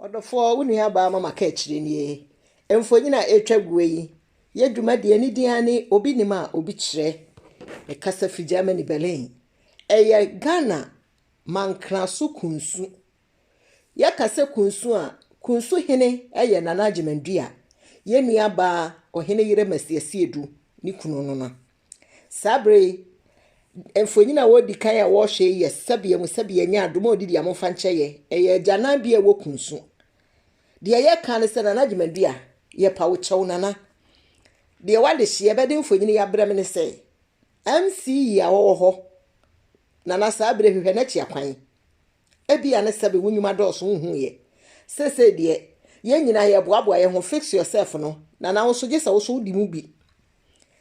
Ɔdɔfoɔ, wo nuabaa Mama Kaakyire nie. Mfonyin a ɛretwa guo yi, yɛ dwumadie ne din ara ne Obi Nim a Obi Kyerɛ. Mekasa firi Germany, Berlin. Ɛyɛ Ghana Mankraso Kunsu. Yɛka sɛ Kunsu a, Kunsu hene yɛ Nana Agyeman Duah, yɛn nuabaa Ɔhene Yere Mercy Asiedu ne kunu no no. Saa bere yi, mfonyin a wɔredi kan a wɔrehwɛ yi yɛ sɛbea mu sɛbea nya adom a odidi a momfa nkyɛ yɛ. Ɛyɛ agyanan bi a ɛwɔ Kunsu. Deɛ yɛka ne sɛ Nana Agyeman Duah, yɛpa wo kyɛw Nana. Deɛ w'adehyeɛ bɛde mfonyin yi abrɛ me ne sɛ, MC yi a ɔwɔ hɔ, Nana saa bere hwehwɛ n'akyi akwan. Ebia ne sɛbe wo nnwuma dɔɔso wonhuu yɛ. Seesei deɛ, yɛn nyinaa yɛreboaboa yɛn ho, fix yourself no, Nana wo nso gye sɛ wo nso wodi mu bi.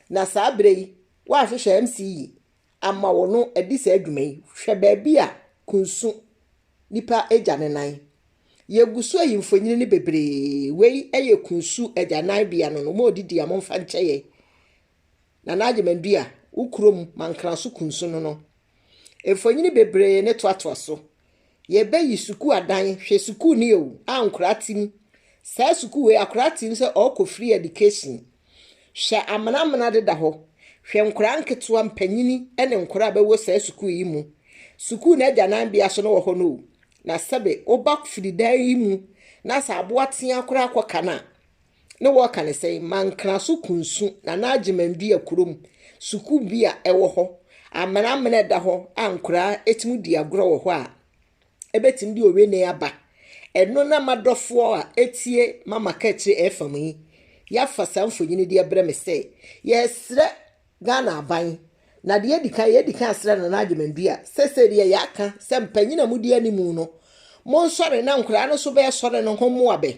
Na saa berɛ yi, woahwehwɛ MC yi ama wo no adi saa adwuma yi. Hwɛ baabi a kunsu nipa agya ne nan. Yɛgu so ayi mfonini no bebree. Wei yɛ kunsu agyananbea no no, mo a ɔdidi a momfa nkyɛ yɛn. Nana Agyeman Duah, wo kurom Mankraso Kunsu no no. Mfonini bebree ne toatoa so. Yɛbɛyi sukuu adan, hwɛ sukuu ni o, a nkoraa te mu. Saa sukuu wei akoraa te mu sɛ ɔɔkɔ free education. Hwɛ amena amena deda hɔ. Hwɛ nkoraa nketewa, mpanyini ne nkoraa a bɛwɔ saa sukuu yi mu. Sukuu no agyananbea so no wɔ hɔ no o. Na sɛbe woba firi dan yi mu na sɛ aboa tea koraa kɔka no a, Ne wɔka no sɛn? Mankraso Kunsu, Nana Agyeman Dua kurom, sukuu bi a ɛwɔ hɔ, amena amena ɛda hɔ a nkoraa ɛtumi di agorɔ wɔ hɔ a ɛbɛtumi de owene aba. Ɛno na m'adɔfoɔ a ɛtie Mama Kaakyire FM yi, yɛafa saa mfonini de abrɛ me sɛ yɛresrɛ Ghana aban. Na deɛ edi kan, yɛadi kan asrɛ Nana Agyeman Dua, sɛsɛi deɛ yɛaka sɛ mpanyin a modi anim no, monsɔre na nkoraa no nso bɛsɔre no ho mmoa bɛ.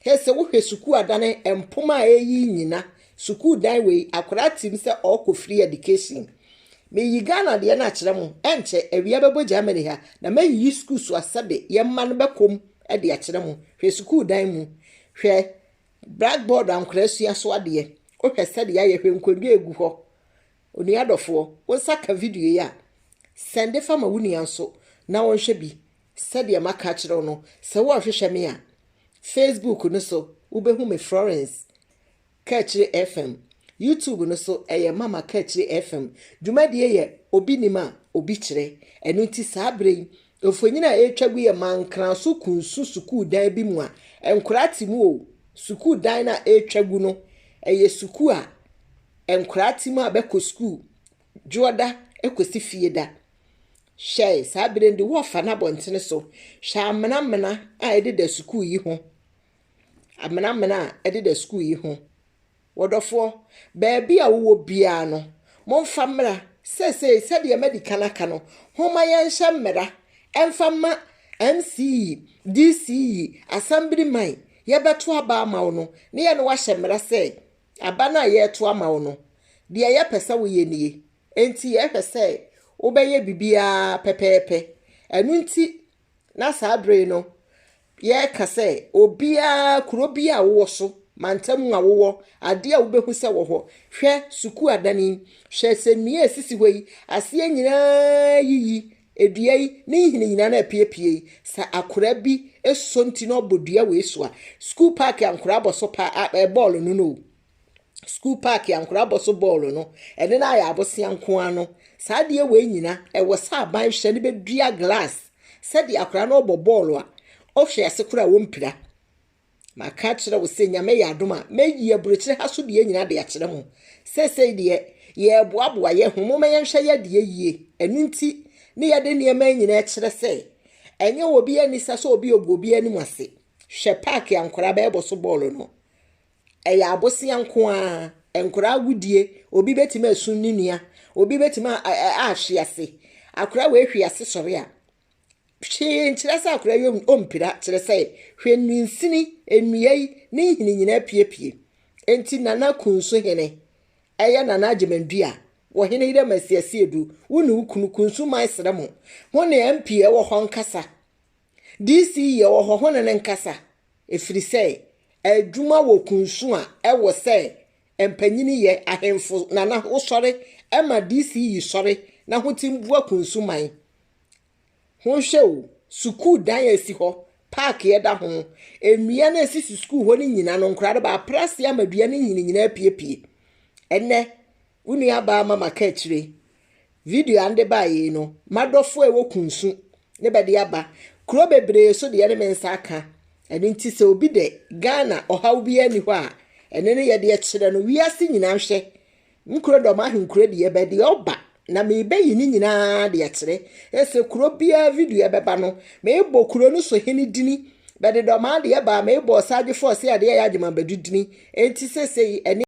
Hɛ sɛ wohwɛ sukuu adane mpoma a ɛyi nyina sukuu dan wei akwadaa tim sɛ ɔkɔ free education. Meyi Ghana deɛ no akyerɛ mo ɛnkyɛ awia bɛbɔ Germany ha na mɛyiyi sukuu so asɛbe yɛn mma no bɛkɔm de akyerɛ mo. Hwɛ sukuu dan mu hwɛ blackboard a nkwadaa sua so adeɛ wohwɛ sɛdeɛ ayɛ hwɛ nkonnwa egu hɔ. Onua dɔfoɔ wo nsa ka video yi a sɛnde fa ma wo nua nso na ɔnhwɛ bi. Sɛdeɛ maka akyerɛ wo no, sɛ worehwehwɛ me a, Facebook no so wobɛhu me Florence Kaakyire FM. YouTube no so ɛyɛ Mama Kaakyire FM. Dwumadie yɛ Obi Nim a Obi Kyerɛ. Ɛno nti saa berɛ yi, mfonini a ɛretwa gu yɛ Mankraso Kunsu sukuu dan bi mu a nkoraa te mu o. Sukuu dan no a ɛretwa gu no, ɛyɛ sukuu a nkoraa te mu a bɛkɔ sukuu Dwoɔda kɔsi Fieda. Hwɛ, saa bere no de wɔrefa no abɔntene so. Hwɛ amenamena a ɛdeda sukuu yi ho. Amenamena a ɛdeda sukuu yi ho. Wɔdɔfoɔ, baabi a wowɔ biara no, momfa mmra. Seesei, sɛdeɛ madi kan aka no, homma yɛnhyɛ mmara ɛmfa mma MCE, DCE, Assemblyman, yɛbɛto aba ama wo no, ne yɛne wo ahyɛ mmara sɛ, aba no a yɛreto ama wo no, deɛ yɛpɛ sɛ woyɛ nie. Enti yɛhwɛ sɛ wobɛyɛ biribiara pɛpɛɛpɛ. Ɛno nti na saa bere yi no yɛreka sɛ obiara, kuro bi a wowɔ so, mantam a wowɔ, adeɛ a wobɛhu sɛ wɔ hɔ. Hwɛ sukuu adan yi, hwɛ sɛ nnua a ɛsisi hɔ yi, aseɛ nyinaa yiyi, dua yi ne nhini nyinaa na apiepie yi. Sɛ akwadaa bi sɔ nti na ɔbɔ dua wei so a, sukuu paaki a nkwadaa bɔ so paa, bɔɔlo no no o. Sukuu paake a nkwadaa bɔ so bɔɔlo no, ɛno no ayɛ abosea nko ara no. Saa adeɛ wei nyina, ɛwɔ sɛ aban hwɛ no bɛdua glass sɛdeɛ akwadaa no ɔbɔ bɔɔlo a, ɔhwe ase koraa a ɔmpira. Maka akyerɛ wo sɛ Nyame yɛ adom a, mɛyi aburokyire ha so deɛ nyina de akyerɛ mo. Seesei deɛ, yɛreboaboa yɛ ho, momma yɛnhwɛ yɛ adeɛ yie. Ɛno nti ne yɛde nneɛma yi nyina kyerɛ sɛ, ɛnyɛ obi anisa sɛ obi ɔgu obi anim ase. Hwɛ paake a nkwadaa bɛbɔ so bɔɔlo no. Ɛyɛ abosea nko ara, nkwadaa agodie, obi bɛtumi asum ne nua, obi bɛtumi ahwe ase. Akwadaa wei hwe ase sɔre a, hwee nkyerɛ sɛ akwadaa yi ɔmpira, kyerɛ sɛ hwɛ nnunsini, nnua yi ne nhini nyinaa apiepie. Enti Nana Kunsu hene, ɛyɛ Nana Agyeman Dua, wɔ hene yerɛ Masi Asiedu, wo ne wo kunu Kunsu man srɛ mo, ho ne MP ɛwɔ hɔ nkasa. DC yɛ wɔ hɔ ho ne no nkasa, ɛfiri sɛ adwuma wɔ kunsu a ɛwɔ sɛ mpanyini yɛ, ahemfo nana ho sɔre ma DC yi sɔre na ho tim boa kunsu man. Ho hwɛ o, sukuu dan a ɛsi hɔ, Park ɛda ho. Nnua no a esisi sukuu hɔ no nyinaa no, nkwadaa no bɛapra ase ama dua no nyini nyinaa apiepie. Ɛnnɛ, wo nuabaa Mama ka akyire. Video a mede baeɛ yi no, m'adɔfo a ɛwɔ Kunsu ne bɛde aba. Kuro bebree so deɛ ne me nsa aka. Ɛno nti sɛ obi de Ghana ɔhaw biara nni hɔ a, ɛno ne yɛde kyerɛ no wiase nyinaa nhwɛ. Nkuro dɔm ahenkuro deɛ bɛde ɔba na merebɛyi ne nyinaa de akyerɛ. Ɛsɛ kuro biara video ɛbɛba no, merebɔ kuro no so hene dini. Bɛde dɔm adeɛ ba a merebɔ ɔsagyefo ɔse adeɛ yɛ agyemabadu dini. Enti seesei ɛne.